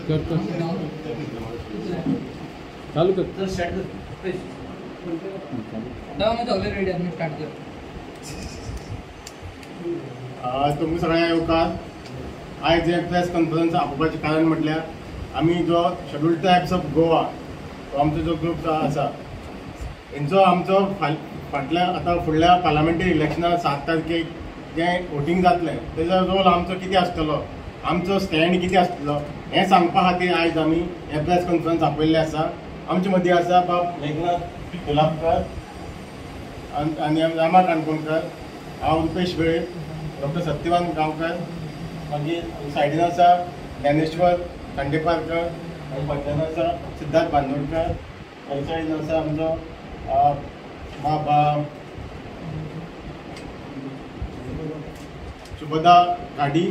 कर कर चालू कर स्टार्ट कर. स्टार्ट कर. तुमकां सगळ्यांक येवकार. आयज हे प्रेस कॉन्फरन्स आपोवपाचें कारण म्हटल्यार आमी जो शेड्युल्ड ट्रायब्स ऑफ गोवा हो आमचो जो ग्रूप आसा हेंचो आमचो फाटल्या आतां फुडल्या पार्लमेंटरी इलेक्शनाक 7 तारखेक जें वोटींग जातलें तेजो रोल आमचो कितें आसतलो, आमचो स्टँड कितें आसतलो हें सांगपा खातीर आयज आमी हें प्रेस कॉन्फरन्स आपयल्लें आसा. आमचे मदीं आसा बाब मेघनाथ कोल्हापकर आनी रामा काणकोणकर, हांव रुपेश वेळीप, डॉक्टर सत्यवान गांवकर, मागीर सायडीन आसा ज्ञानेश्वर खांडेपारकर, आनी फाटल्यान आसा सिद्धार्थ बांदोडकर, आनी सायडीन आसा आमचो बाबा शुभदा घाडी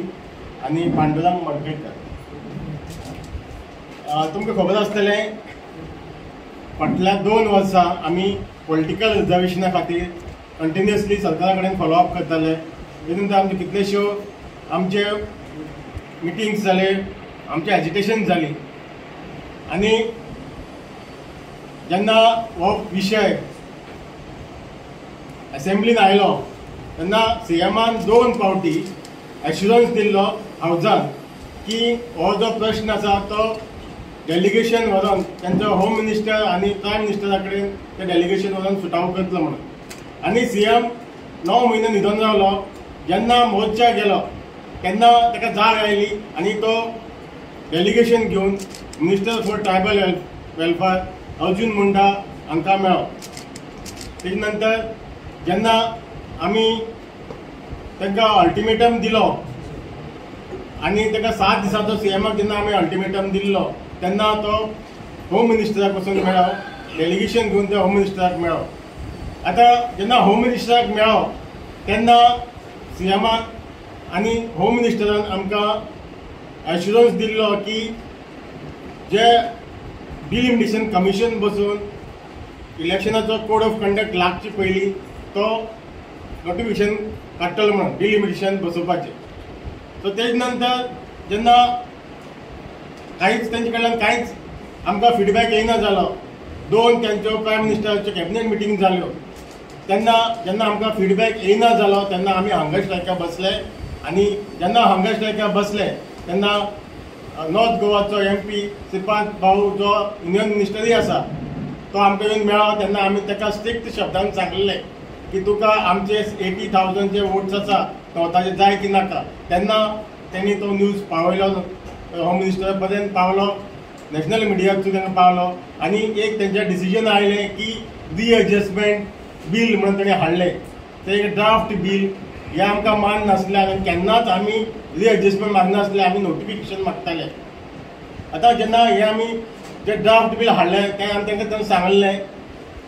आनी पांडुरंग मडकयकर. तुमकां खबर आसतलें फाटल्या 2 वर्सां आमी पॉलिटिकल रिजर्वेशना खातीर कंटिन्युअसली सरकारा कडेन फॉलोअप करताले. तेतून आमच्यो कितलेश्यो आमचे मिटिंग्स जाले, आमचें एजिटेशन जाली आनी जेन्ना हो विशय असेंब्लीन आयलो तेन्ना सीएमान 2 फावटी एश्युरन्स दिल्लो हावजान की हो जो प्रश्न आसा तो डेलिगेशन व्हरोन तांचो होम मिनिस्टर आनी प्रायम मिनिस्टरा कडेन ते डेलिगेशन व्हरोन सुटावो करतलो म्हणून. आनी सीएम 9 म्हयने न्हिदोन रावलो. जेन्ना मोर्चा गेलो तेन्ना ताका जाग आयली आनी तो डेलिगेशन घेवन minister for tribal welfare Arjun Munda हांकां मेळ्ळो. तेजे नंतर जेन्ना आमी तांकां अल्टिमेटम दिलो आनी ताका 7 दिसांचो सीएमाक जेन्ना आमी अल्टिमेटम दिल्लो तेन्ना तो होम मिनिस्टराक वचून मेळ्ळो, डेलिगेशन घेवन ते होम मिनिस्टराक मेळ्ळो. आतां जेन्ना होम मिनिस्टराक मेळ्ळो तेन्ना सीएमान आनी होम मिनिस्टरान आमकां एश्युरन्स दिल्लो की जे डिलिमिटेशन कमिशन बसून इलेक्शनाचो कोड ऑफ कंडक्ट लागचे पयलीं तो नोटिफिकेशन काडटलो म्हणून डिलिमिटेशन बसोवपाचें. सो तेज नंतर जेन्ना कांयच तेंचे कडल्यान कांयच आमकां फिडबॅक येयना जालो, 2 तेंच्यो प्रायम मिनिस्टराच्यो कॅबिनेट मिटींग जाल्यो तेन्ना जेन्ना आमकां फिडबॅक येयना जालो तेन्ना आमी हंगर स्ट्रायकाक बसले. आनी जेन्ना हंगर स्ट्रायकाक बसले तेन्ना नॉर्थ गोवाचो एमपी श्रीपाद भाऊ जो युनियन मिनिस्टरूय आसा तो आमकां येवन मेळ्ळो. तेन्ना आमी ताका स्ट्रिक्ट शब्दान सांगलें की तुका आमचे 80,000 जे वोट्स आसा नॉर्थाचे जाय की नाका. तेन्ना तेणी तो न्यूज पावयलो, होम मिनिस्टरा पर्यंत पावलो, नॅशनल मिडियाक सुद्दां पावलो आनी एक तेंचें डिसिजन आयलें की रिएडजस्टमेंट बील म्हणून तेणें हाडलें. तें एक ड्राफ्ट बील हें आमकां मान नासलें आनी केन्नाच आमी रिएडजस्टमेंट मागनासले, आमी नोटिफिकेशन मागताले. आतां जेन्ना हें आमी जें ड्राफ्ट बील हाडलें तें आमी तांकां सांगलें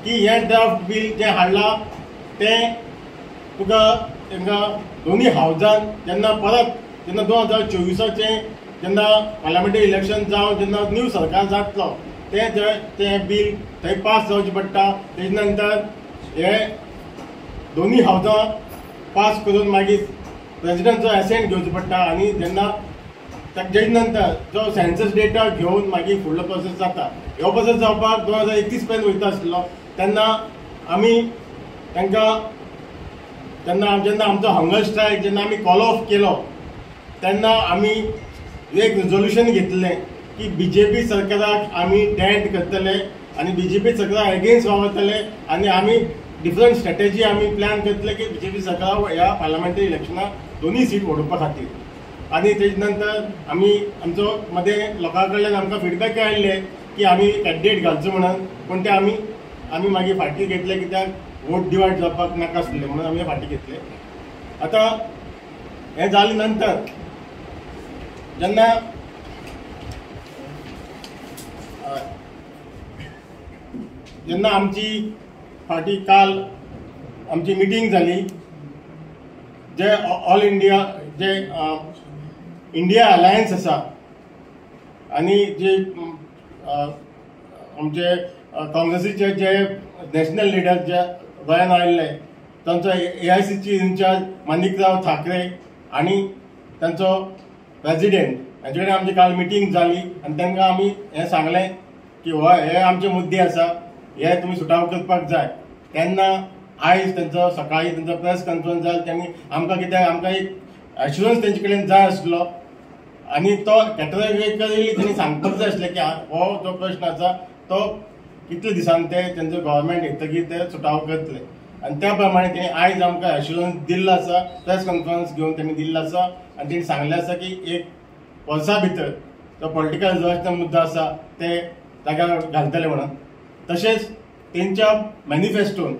की हें ड्राफ्ट बील जें हाडलां तें तुका तांकां दोनूय हावजान जेन्ना परत जेन्ना 2024 जेन्ना पार्लमेंटरी इलेक्शन जावन जेन्ना न्यू सरकार जातलो तें तें बील थंय पास जावचें पडटा. तेजे नंतर हे दोनूय हावजां पास करून मागीर प्रेजिडेंटचो एसेंट घेवचो पडटा आनी जेन्ना तेजे नंतर जो सेन्सस डेटा घेवन मागीर फुडलो प्रोसेस जाता. हो प्रोसेस जावपाक 2031 पर्यंत वयता आसलो. तेन्ना आमी तांकां तेन्ना जेन्ना आमचो हंगर स्ट्रायक जेन्ना आमी कॉल ऑफ केलो तेन्ना आमी एक रिजोल्युशन घेतलें की बीजेपी सरकाराक आमी डेंट करतले आनी बीजेपी सरकारा एगेन्स्ट वावरतले आनी आमी डिफरंट स्ट्रेटजी आमी प्लॅन करतले की बीजेपी सरकार ह्या पार्लमेंटरी इलेक्शनाक 2 सीट वडोवपा खातीर. आनी तेजे नंतर आमी आमचो मदें लोकां कडल्यान आमकां फिडबॅक आयिल्ले की आमी कॅन्डिडेट घालचो म्हणून, पूण ते आमी आमी मागीर फाटीं घेतले कित्याक वोट डिवायड जावपाक नाका आसलें म्हणून आमी फाटीं घेतले. आतां हें जालें नंतर जेन्ना जेन्ना आमची फाटीं काल आमची मिटींग जाली जे ऑल इंडिया जे इंडिया अलायन्स आसा आनी जे आमचे काँग्रेसीचे जे नॅशनल लिडर जे गोंयान आयिल्ले तांचो AICC in-charge Manikrao Thackeray आनी तांचो प्रेजिडेंट हांचे कडेन आमची काल मिटींग जाली आनी तांकां आमी हें सांगलें की हो हे आमचे मुद्दे आसा, हे तुमी सुटाव करपाक जाय. तेन्ना आयज तेंचो सकाळी तेंचो प्रेस कॉन्फरन्स जालो. तेणी आमकां कित्याक आमकां एक एश्युरन्स तेंचे कडेन जाय आसलो आनी तो कॅटेगॉरिकली तेणी सांगपाक जाय आसलें की हो जो प्रश्न आसा तो कितले दिसान ते तेंचो गव्हर्मेंट येतकीर ते सुटाव करतले. आनी त्या प्रमाणे तेणी आयज आमकां एश्युरन्स दिल्लो आसा, प्रेस कॉन्फरन्स घेवन तेणी दिल्लो आसा आनी तेणी सांगलें आसा की एक वर्सा भितर जो पॉलिटिकल रिजर्वेशनाचो मुद्दो आसा ते जाग्यार घालतले म्हणून. तशेंच तेंच्या मॅनिफेस्टोन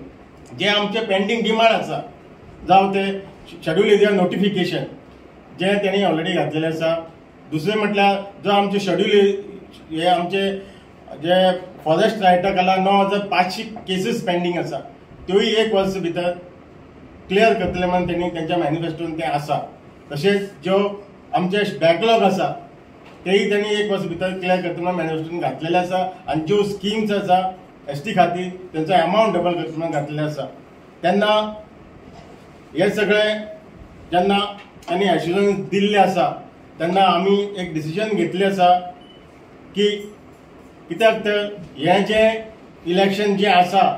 जे आमचे पेंडींग डिमांड आसा, जावं ते शेड्यूल एरिया नोटिफिकेशन जे तेणी ऑलरेडी घातलेलें आसा, दुसरें म्हटल्यार जो आमचे शेड्यूल हे आमचे जे फॉरेस्ट रायटा खाला 9500 केसीस पेंडींग आसा त्योय एक वर्स भितर क्लियर करतले म्हणून तेणी तेंच्या मॅनिफेस्टोन तें आसा. तशेंच ज्यो आमचे बॅकलॉग आसा तेय तेणी एक वर्स भितर क्लियर करतले म्हणून मॅनिफेस्टोन घातलेले आसा. आनी ज्यो स्किम्स आसा एस टी खातीर तेंचो एमावंट डबल करतले म्हणून घातलेले आसा. तेन्ना हे सगळे जेन्ना तांणी एश्युरन्स दिल्ले आसा तेन्ना आमी एक डिसिजन घेतलें आसा की कित्याक तर हें जें इलेक्शन जें आसा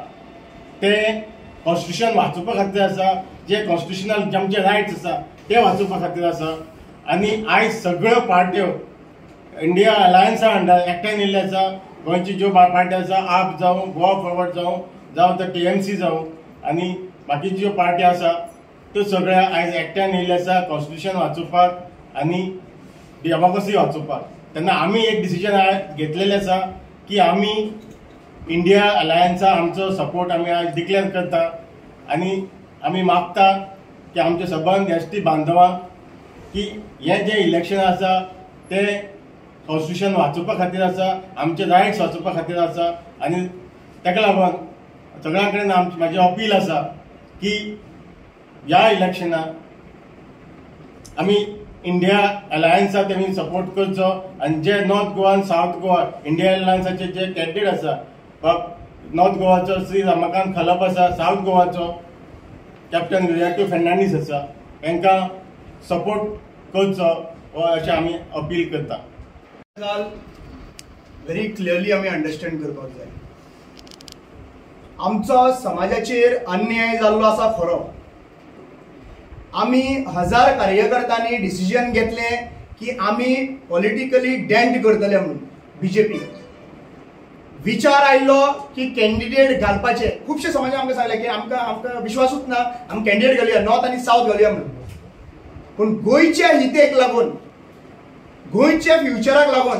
तें कॉन्स्टिट्युशन वाचोवपा खातीर आसा, जे कॉन्स्टिट्युशनल जे आमचे रायट्स आसा ते वाचोवपा खातीर आसा. आनी आयज सगळ्यो पार्ट्यो इंडिया अलायन्सा अंडर एकठांय येयल्ले आसा. गोंयची ज्यो पार्ट्यो आसा, आप जावं, गोवा फॉरवर्ड जावं, जावं तर TMC जावं आनी बाकीच्यो ज्यो पार्ट्यो आसा त्यो सगळ्यो आयज एकठांय येयल्ले आसा कॉन्स्टिट्युशन वाचोवपाक आनी डेमोक्रेसी वाचोवपाक. तेन्ना आमी एक डिसिजन घेतलेलें आसा की आमी इंडिया अलायन्सा आमचो सपोर्ट आमी आयज डिक्लेअर करता आनी आमी मागता की आमचे सबंद एस टी बांधवांक की हें जें इलेक्शन आसा तें कॉन्स्टिट्युशन वाचोवपा खातीर आसा, आमचे रायट्स वाचोवपा खातीर आसा. आनी ताका लागून सगळ्यां कडेन आमची म्हाजी अपील आसा की ह्या इलेक्शनाक आमी इंडिया अलायन्साक तेमी सपोर्ट करचो आनी जे नॉर्थ गोवा आनी सावथ गोवा इंडिया अलायन्साचे जे कॅन्डिडेट आसा, नॉर्थ गोवाचो श्री रमाकांत खलप आसा, सावथ गोवाचो कॅप्टन विरियातो फर्नांडीस आसा, तांकां सपोर्ट करचो अशें आमी अपील करता. गजाल व्हेरी क्लियरली आमी अंडरस्टँड करपाक जाय. आमचो समाजाचेर अन्याय जाल्लो आसा खरो. आमी 1000 कार्यकर्त्यांनी डिसिजन घेतलें की आमी पॉलिटिकली डेंट करतले म्हणून बीजेपी. विचार आयलो की कॅन्डिडेट घालपाचे. खुबशे समाजान आमकां सांगलें की आमकां आमकां विश्वासूच ना, आमी कॅन्डिडेट घालुया, नॉर्थ आनी सावथ घालुया म्हणून. पूण गोंयच्या हितेक लागून, गोंयच्या फ्युचराक लागून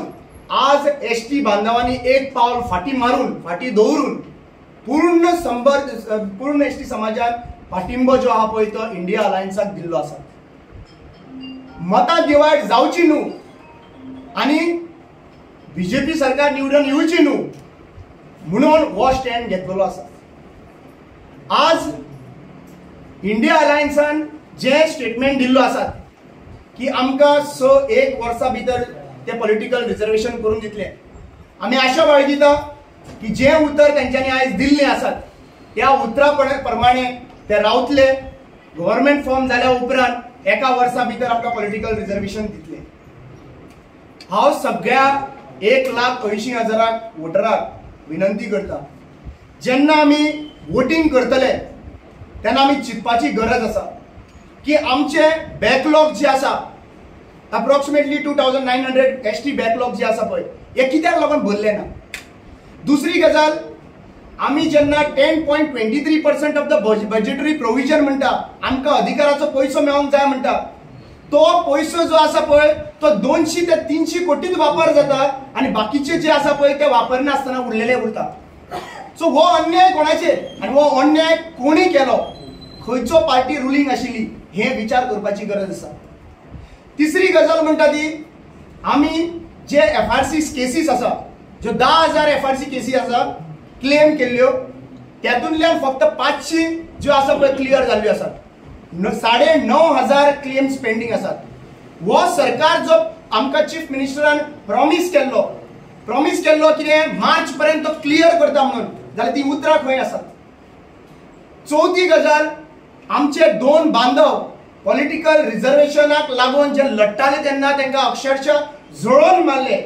आज एस टी बांधवांनी एक पावल फाटी मारून, फाटी दवरून पूर्ण पूर्ण एस टी समाजान पाठिंबो जो आहा पळय तो इंडिया अलायन्साक दिल्लो आसा. मतां डिवायड जावची न्हू आनी बीजेपी सरकार निवडून येवची न्हू म्हणून हो स्टँड घेतलेलो आसा. आज इंडिया अलायन्सान जे स्टेटमेंट दिल्लो आसा की आमकां 6-1 वर्सां भितर ते पॉलिटिकल रिजर्वेशन करून दितले, आमी आशा बाळगिता की जे उतर तेंच्यांनी आयज दिल्लें आसात त्या उतरा प्रमाणे ते रावतले. गव्हर्मेंट फॉर्म जाल्या उपरांत 1 वर्सा भितर आमकां पॉलिटिकल रिजर्वेशन दितले. हांव सगळ्या 1,80,000 वोटराक विनंती करता, जेन्ना आमी वोटींग करतले तेन्ना आमी चिंतपाची गरज आसा की आमचे बॅकलॉग जे आसा अप्रॉक्सिमेटली 2900 एस टी बॅकलॉग जे आसा पळय हे कित्याक लागून भरले ना. दुसरी गजाल, आमी जेन्ना 10.23% ऑफ the budgetary provision म्हणटा, आमकां अधिकाराचो पयसो मेळोंक जाय म्हणटा, तो पयसो जो आसा पळय तो 200 ते 300 कोटीच वापर जाता आनी बाकीचे जे आसा पळय ते वापरनासतना उरलेले उरता. सो हो अन्याय कोणाचेर आनी हो अन्याय कोणी केलो, खंयचो पार्टी रुलींग आशिल्ली हे विचार करपाची गरज आसा. तिसरी गजाल म्हणटा ती, आमी जे FRC cases आसा, ज्यो 10,000 FRC केसी आसा क्लेम केल्ल्यो, त्यातूंतल्यान फक्त 500 ज्यो आसा पळय क्लियर जाल्ल्यो आसात. 9,500 क्लेम्स पेंडींग आसात. हो सरकार जो आमकां चीफ मिनिस्टरान प्रॉमीस केल्लो कितें मार्च पर्यंत तो क्लियर करता म्हणून, जाल्यार ती उतरां खंय आसात. चवथी गजाल, आमचे 2 बांधव पॉलिटिकल रिजर्वेशनाक लागून जे लडटाले तेन्ना तांकां अक्षरशः जळोवन मारले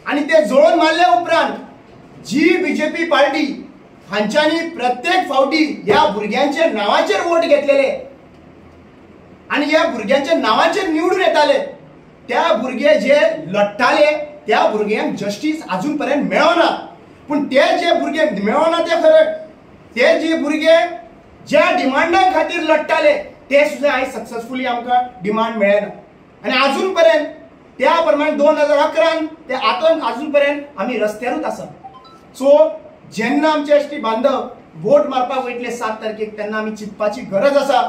आनी ते जळोवन मारल्या उपरांत जी बीजेपी पार्टी हांच्यांनी प्रत्येक फावटी ह्या भुरग्यांच्या नांवाचेर वोट घेतलेले आनी ह्या भुरग्यांच्या नांवाचेर निवडून येताले, त्या भुरगे जे लडटाले त्या भुरग्यांक जस्टीस अजून पर्यंत मेळना. पूण ते जे भुरगे मेळना ते खरें, ते जे भुरगे ज्या डिमांडा खातीर लडटाले ते सुद्दां आयज सक्सेसफुली आमकां डिमांड मेळना. आनी अजून पर्यंत त्या प्रमाणे 2011 ते आतां अजून पर्यंत आमी रस्त्यारूच आसा. सो जेन्ना आमचे एस टी बांधव वोट मारपाक वयतले 7 तारखेक तेन्ना आमी चिंतपाची गरज आसा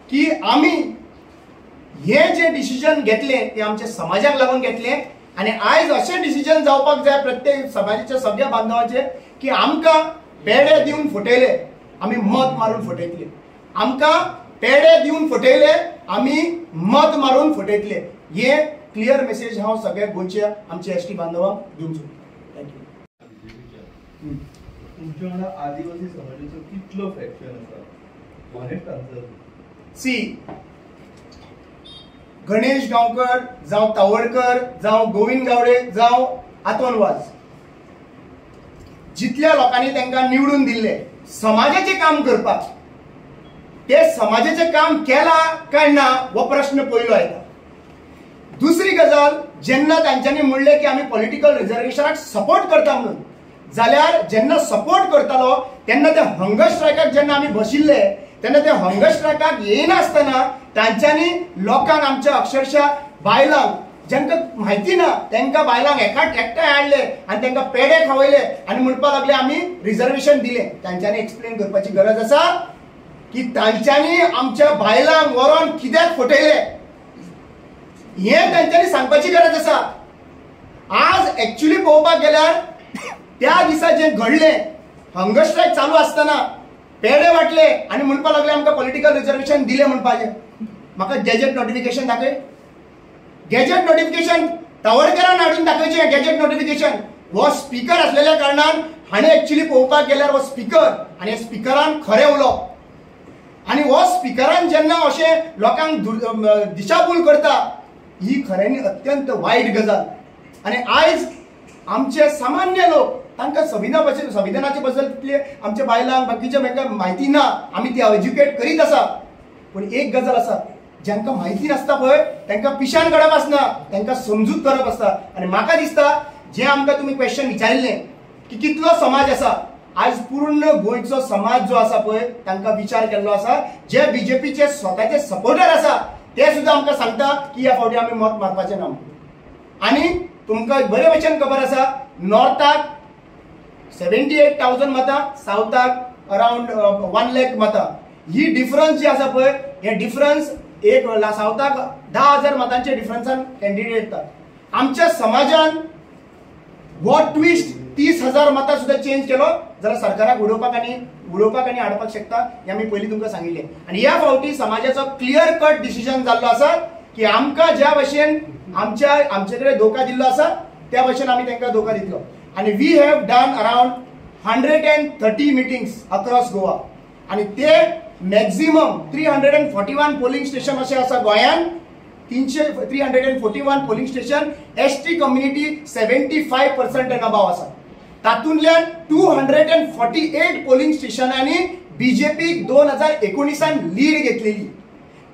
की आमी हे जे डिसिजन घेतले ते आमच्या समाजाक लागून घेतले आनी आयज अशें डिसिजन जावपाक जाय प्रत्येक समाजाच्या सगळ्या बांधवाचे की आमकां पेडे दिवन फटयले, आमी मत मारून फटयतले. आमकां पेडे दिवन फटयले, आमी मत मारून फटयतले. हे क्लियर मेसेज हांव सगळ्या गोंयच्या आमच्या एस टी बांधवांक दिवंक सोदतां. Thank you. तुमच्या वांगडा आदिवासी समाजाचो कितलो फ्रॅक्शन आसा? Honest answer. See, Ganesh Gaonkar जावं तावडकर जावं गोविंद गावडे जावं आतोन वाज, जितल्या लोकांनी तांकां निवडून दिल्ले समाजाचें काम करपाक, ते समाजाचें काम केलां काय ना हो प्रश्न पयलो येता. दुसरी गजाल, जेन्ना तांच्यांनी म्हणलें की आमी पॉलिटिकल रिजर्वेशनाक सपोर्ट करता म्हणून, जाल्यार जेन्ना सपोर्ट करतालो तेन्ना ते हंगर स्ट्रायकाक जेन्ना आमी बशिल्ले तेन्ना ते हंगर स्ट्रायकाक येनासतना तांच्यांनी लोकांक, आमच्या अक्षरशः बायलांक जांकां म्हायती ना तांकां बायलांक एकठांय हाडले आनी तांकां पेडे खावयले आनी म्हणपाक लागले आमी रिजर्वेशन दिलें. तांच्यांनी एक्सप्लेन करपाची गरज आसा की तांच्यांनी आमच्या बायलांक व्हरोन कित्याक फटयले हें तांच्यांनी सांगपाची गरज आसा. आज एक्चुअली पळोवपाक गेल्यार त्या दिसा जें घडलें, हंगर स्ट्रायक चालू आसतना पेडे वांटले आनी म्हणपाक लागले आमकां पॉलिटिकल रिजर्वेशन दिलें म्हणपाचें. म्हाका गॅजेट नोटिफिकेशन दाखय, गॅजेट नोटिफिकेशन तावडकरान हाडून दाखयचें. गॅजेट नोटिफिकेशन हो स्पिकर आसलेल्या कारणान हाणें एक्चुअली पळोवपाक गेल्यार हो स्पिकर आनी स्पिकरान खरें उलोवप आनी हो स्पिकरान जेन्ना अशें लोकांक दिशाभूल करता ही खऱ्यांनी अत्यंत वायट गजाल. आनी आयज आमचे सामान्य लोक तांकां संविधानाचे बद्दल तितले आमच्या बायलांक बाकीच्या तांकां म्हायती ना, आमी ती एज्युकेट करीत आसा. पूण एक गजाल आसा, जांकां म्हायती नासता पळय तांकां पिशान काडप आसना, तांकां समजूत करप आसता. आनी म्हाका दिसता जें आमकां तुमी क्वेश्चन विचारिल्लें की कितलो समाज आसा, आयज पूर्ण गोंयचो समाज जो आसा पळय तांकां विचार केल्लो आसा. जे बीजेपीचे स्वताचे सपोर्टर आसा ते सुद्दां आमकां सांगता की ह्या फावटी आमी मत मारपाचें ना. आनी तुमकां बरे भशेन खबर आसा, नॉर्थाक 78,000 मतां, सावथाक अरावंड 1 लाख मतां. ही डिफरन्स जी आसा पळय, हे डिफरन्स एक सावथाक 10,000 मतांचे डिफरन्सान कॅन्डिडेट येतात. आमच्या समाजान हो ट्विस्ट 30,000 मतां सुद्दां चेंज केलो जाल्यार सरकाराक उडोवपाक आनी हाडपाक शकता हें आमी पयलीं तुमकां सांगिल्लें. आनी ह्या फावटी समाजाचो क्लियर कट डिसिजन जाल्लो आसा की आमकां ज्या भशेन आमचे कडेन धोका दिल्लो आसा त्या भशेन आमी तांकां धोका दितलो. आनी we have done around 130 meetings across Goa आनी ते मॅक्झिमम 341 पोलिंग स्टेशन अशें आसा गोंयांत. 341 polling station ST community 75% and above आसा. तातूंतल्यान 248 पोलिंग स्टेशनांनी बीजेपीक 2019 लीड घेतलेली.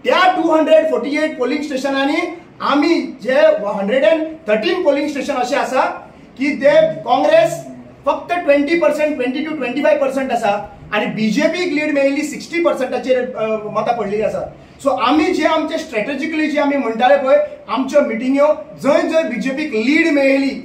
त्या 248 पोलिंग स्टेशनांनी आमी जे 113 पोलिंग स्टेशन अशें आसा की ते काँग्रेस फक्त 20%, 20 to 25% आसा आनी बीजेपीक लीड मेळिल्ली 60%चेर मतां पडलेली आसा. सो आमी जे आमचे स्ट्रेटजिकली जे आमी म्हणटाले पळय, आमच्यो मिटिंग्यो जंय जंय बीजेपीक लीड मेळिल्ली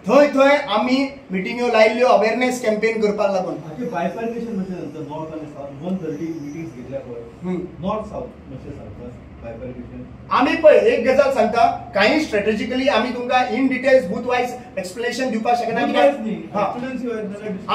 थंय थंय आमी मिटिंग्यो लायिल्ल्यो अवेरनेस कॅम्पेन करपाक लागून. बायफर्केशन म्हणचे नॉर्थ आनी सावथ 130 मिटिंग्स घेतल्या पळय, नॉर्थ सावथ मातशें सांगता बायफर्केशन. आमी पळय एक गजाल सांगता, काही स्ट्रेटजिकली आमी तुमकां in details booth wise explanation दिवपाक शकना.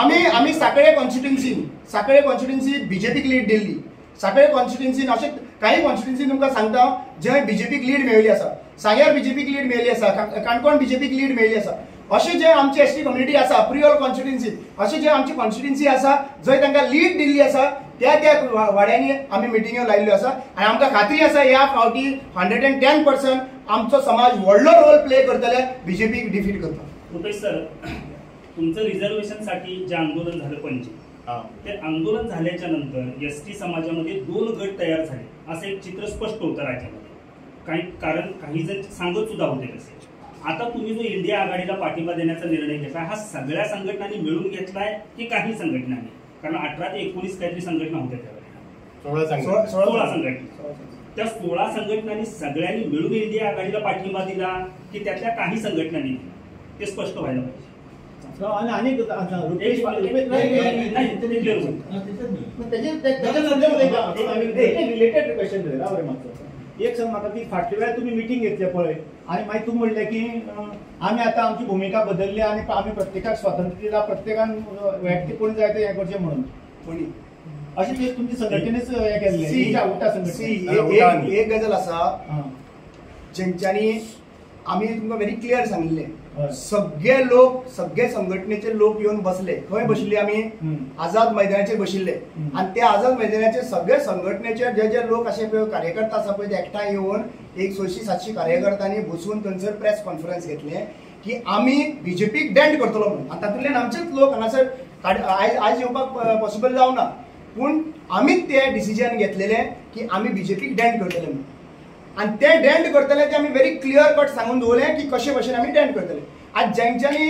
आमी आमी साखळे कॉन्स्टिट्युन्सी बीजेपीक लीड दिल्ली. साखळे कॉन्स्टिट्युन्सीन अशें काही कॉन्स्टिट्युन्सी तुमकां सांगता जंय बीजेपीक लीड मेळिल्ली आसा. सांग्यार बीजेपीक लीड मेळिल्ली आसा, काणकोण बीजेपीक लीड मेळिल्ली आसा. अशें जे आमची एस टी कम्युनिटी आसा प्रियोल कॉन्स्टिट्युन्सी, अशें जे आमची कॉन्स्टिट्युन्सी आसा जंय तांकां लीड दिल्ली आसा त्या त्या वाड्यांनी आमी मिटिंग्यो लायिल्ल्यो आसा. आनी आमकां खात्री आसा ह्या फावटी 110% आमचो समाज व्हडलो रोल प्ले करतले बीजेपीक डिफीट करता. रुपेश सर, तुमचं रिझर्वेशनसाठी जे आंदोलन झालं पणजी, ते आंदोलन झाल्याच्या नंतर एस टी समाजामध्ये दोन गट तयार झाले असं एक चित्र स्पष्ट होतं राज्यामध्ये. काही कारण काही जण सांगत सुद्धा होते तसे. आता तुम्ही जो इंडिया आघाडीला पाठिंबा देण्याचा निर्णय घेतला हा सगळ्या संघटनांनी मिळून घेतलाय की काही संघटनांनी? कारण 18 ते 19 काहीतरी संघटना होत्या त्यावेळेला, 16 संघटना. त्या 16 संघटनांनी सगळ्यांनी मिळून इंडिया आघाडीला पाठिंबा दिला की त्यातल्या काही संघटनांनी दिला, ते स्पष्ट व्हायला पाहिजे. रिलेटेड क्वेश्चन एक सांग म्हाका की फाटल्या वेळार तुमी मिटींग घेतल्या पळय आनी मागीर तूं म्हणलें की आमी आतां आमची भुमिका बदलली आनी आमी प्रत्येकाक स्वातंत्र्य दिला, प्रत्येकान वैयक्तीक कोणी जाय तें हें करचें म्हणून. कोणी अशें ते तुमच्या संघटनेच हें केल्लें. एक गजाल आसा जेंच्यांनी आमी तुमकां व्हेरी क्लियर सांगिल्लें, सगळे लोक सगळे संघटनेचे लोक येवन बसले. खंय बशिल्ले आमी? आझाद मैदानाचेर बशिल्ले. आनी त्या आझाद मैदानाचेर सगळे संघटनेचे जे जे लोक अशे पळय कार्यकर्ता आसा पळय ते एकठांय येवन एक 600-700 कार्यकर्त्यांनी बसून थंयसर प्रेस कॉन्फरन्स घेतले की आमी बीजेपीक डॅन्ट करतलो म्हणून. आनी तातूंतल्यान आमचेच लोक हांगासर आयज येवपाक पॉसिबल जावना, पूण आमीच ते डिसिजन घेतलेले की आमी बीजेपीक डॅन्ट करतले म्हणून. आनी ते डॅन्ट करतले ते आमी व्हेरी क्लियर कट सांगून दवरलें की कशे भशेन आमी डॅन्ट करतले. आज जेंच्यांनी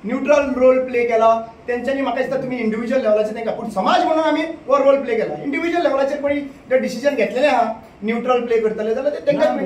न्यूट्रल रोल प्ले केला तेंच्यांनी म्हाका दिसता तुमी इंडिविज्युअल लेवलाचेर तांकां, पूण समाज म्हणून आमी हो रोल प्ले केला. इंडिविज्युअल लेवलाचेर कोणी जे डिसिजन घेतलेले आहा न्यूट्रल प्ले करतले जाल्यार ते तांकां.